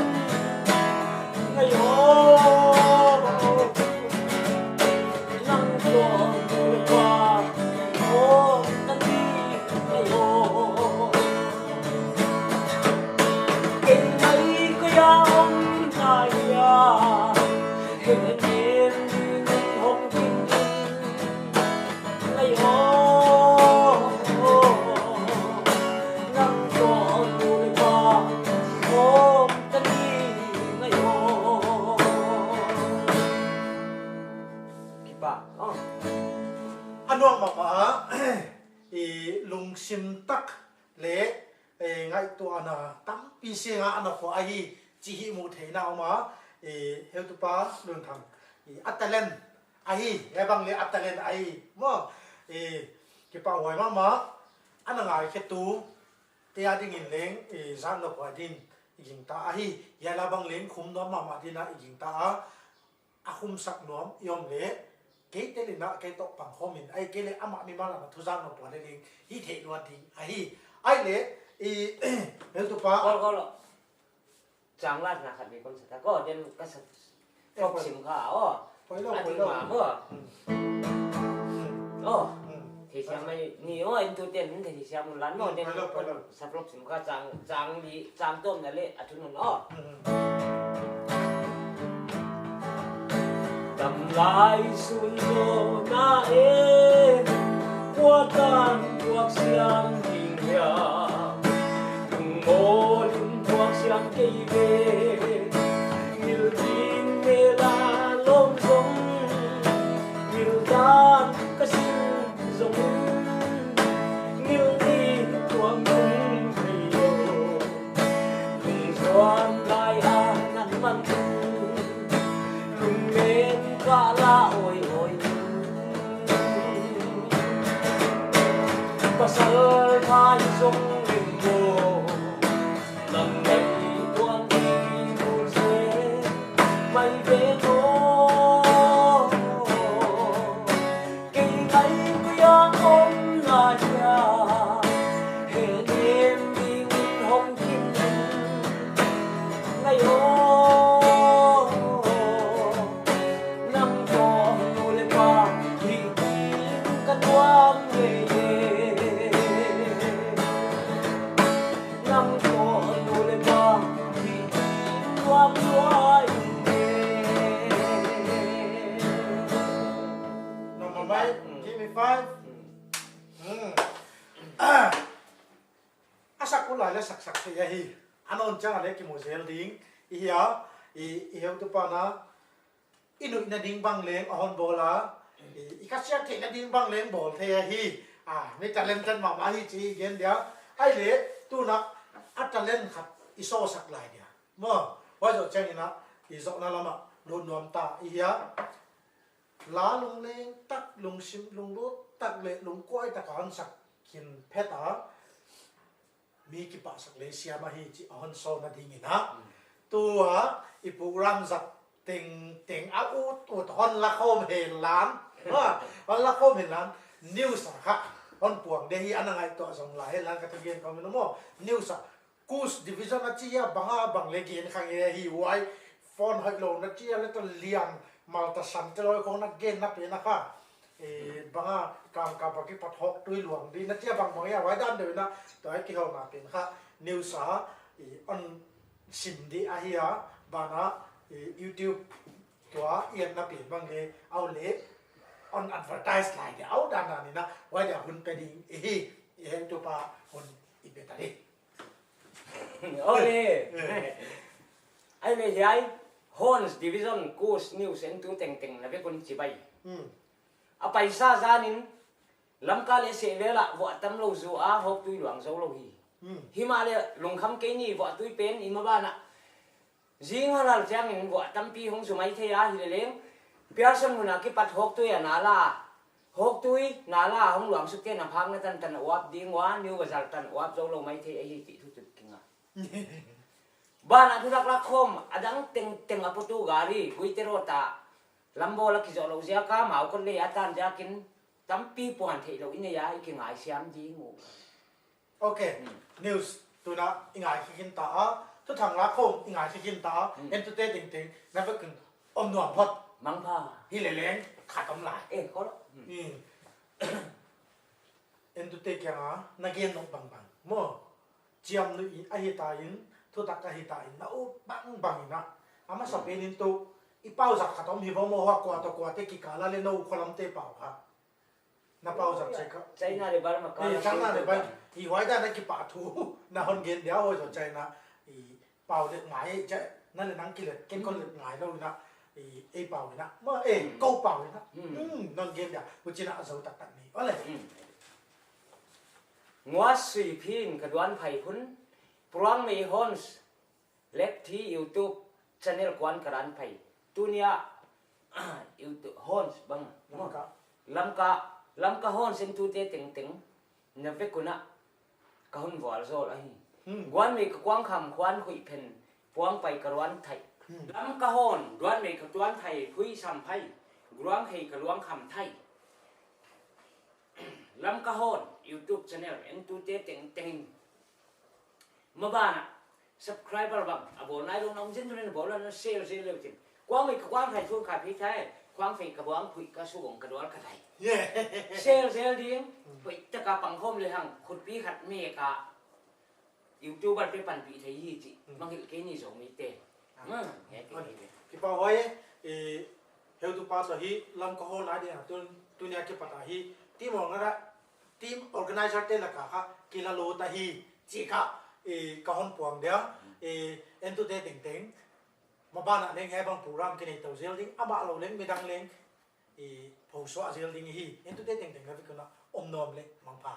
Ngai aw, nang toh nu leh pa, hong ta ni. Ngai aw. Kei ngaih koi a om na hia, hehnem dingin hong kin in. Ngai aw, nang toh nu leh pa, hong ta ni. Ngai aw. Kipak, oh. A nuam mahmah a, i lungsim tak leh, eh, ngaihtuahna tampi seng a ana phuah ahi chih i muh theihna om a, eh, heutupa Lunthang, i a talent ahi, hiai bang leh a talent ahi, maw, eh, kipahhuai mahmah, ana ngaikhetu te adingin leng, eh, zak nop huai dingin i gingta ahi, hiai la bang leng khum nuam mahmah dingin i gingta a, a khumsak nuam i om leh, kei tel in a kei toh pangkhawm in, ahihkeileh amah mimal a thu zak nop huai leh leng, hih theih luat ding ahi. Ahihleh, i, heutupa. Kol, kol. Chang lat na khat mi kon sa ta ko, den ka sa, eh, prop sim kha, oh. Poi lou, poi lou. A ding ma, oh. Hmm. Oh. Hmm. Thei siam mai ni, oh, in tu ten, thei siam un lan, oh, hmm, den poi lou, poi lou. Sa prop sim kha chang, chang li, chang tom na leh, a thunun, oh. Hmm. Tam lai sun zo na e, kua tan puak siam ding hia. Tung mawl in puak siam kei ve, ngil din mel a lawm zong, ngil dan ka sim zong, ngil ni tuam ding hi lo. Lungzuam lai a nan man tu, lunglen ka la oi oi. Pasal mai zong leng bo, nan mai tuan di bul se, mai ve no. Kei ngai kuya om na ya, he nem ding hong kim ngai o. Nang toh nu leh pa hi ding ka nuam ngei e. Nang toh nu leh pa hi ding nuam lua ing e. Number five, give me five. Hmm. A sak ulai leh sak sak thei ahi. A nawn chiang a leh kimu zel ding. I hia, i, i heutupa na, i nuihna ding bang leng a hon bawl a. I, i khasia theihna ding bang leng bawl thei ahi. Ah, mi talented mahmah hi chih i gen dia. Ahihleh, tuna a talent khat i sawsak lai dia. Maw, huai zoh chiangin a, i zohna lam ah lut nuam ta. I hia, la lungleng tak, lungsim lunglut tak leh lungkuai tak a hon sak khin phet a, mi kipahsak leh siam ahi chih a hon sawlna dingin a. Hmm. Tua i program zat tengteng a ut ut hon la khawm hen lan. Ha, hon la khawm hen lan. News a kha hon puang de hi, ana ngaihtuah zong lai hen lan ka thu gen khawm in maw. News a Coast Division a chi a bang a bang leh gen kha ngei hi uai. Phone hoihlou na chi a leh ta lian mal ta san te loi khong na gen na pen a kha. Eh, bang a kam kam bang kipat hawktui luang di na chi a bang bang a uai dan deuh na. Tua hi kihouna pen kha. News a, eh, hon sim di ahi a, ban a, eh, YouTube tua i etna pen bang leh, au leh, hon advertise lai di, au dan dan in a, uai dia hun pe ding, eh, eh, heutupa hun i pe ta di. Ole. Eh. Ahihleh hiai, Horns Division, Coast News en tu tengteng na vek un chibai. Hmm. A paisa zanin, Lamka leh seh vel ah vuah tam lou zu a, hawktui luang zou lou hi. Hmm. Himahleh lungkham kei ni vuahtui pen i ma ban ah. Zing halal chiangin vuah tampi hong zu mai thei a, hileleng Pearson mun a kipat hawktui a na la. Hawktui na la hong luang suk te na phak na tan tan uap ding ua, New Bazar tan uap zou lou mai thei ahi chih thu tut kinga. Ban ah thu lak lak khawm, a dang tengteng a potu gari, Guite Road ah. Lambawl a kizoh lou ziak a, mau kon lei a tan ziakin, tampi puan theih lou i nei a, i kingaisiam ding uh. Ok, hmm. News, tuna i ngaikhe khin ta a, thuthang lak khawm i ngaikhe khin ta a, hmm. Entute tengteng, na vek un om nuam phot. Mangpha. Hileleng, khat om lai. Eh, kol. Hmm. Hmm. Entute kiang a, na gen nop bangbang. Maw, chiamnuih ahi ta in, thutak ahi ta in, na ut bangbang in a. A masa hmm. Pen in tu, i pau zat khat om hi vo maw, hua kua toh kua te kikal a leh nou kholam te pau kha. Na pau zat chai kha. China leh Burma kal a. Eh, China leh Burma. Hi huai dan a kipahthu. Na hon gen dia huai zoh China. I pau let ngai, China leh nang kilet, ken kon let ngai lou in a. Ei pau in a, ma, eh, kou pau in a. Hmm, non gen dia, huchi'n a zou taktak ni. Ole. Ngua sui phin ka duan phai phun, Pruang Mei Hons, Lek Thi YouTube channel kuan ka ran phai. Tunia, YouTube Hons bang. Lamka. Lamka, Lamka Hons entute tengteng. Na vek un a ka hon vualzawl ahi. Guan mei ka kuang kham khuan huih phen puang pai ka ruan thai. Lamka Hon, guan mei ka tuan thai, phui sam phai, guang hei ka luang kham thai. Lamka Hon YouTube channel entute tengteng. Maban ah subscriber bang a bawl nai lou na om zen tunin a bawl na sel sel leu chin. Kuang mei ka kuang thai thun ka phi thai, kuang fei ka buang phui ka su gong ka dual ka thai. Sel sel ding, phui taka pang khawm le hang khutpi khat mei ka YouTuber te panpih thei hi chi. Mangngilh kei ni Zomite. Kipak huai. Heutupa toh hi Lamka Hon a dia tun, tunia kipat a hi team organizer te laka kha kila lou ta hi chi kha ka hon puang dia. Entute tengteng, maban ah leng hiai bang program kinei tou zel ding, amah lou leng midang leng phou suah zel ding hi. Entute tengteng na vek un a om nuam leh mangpha.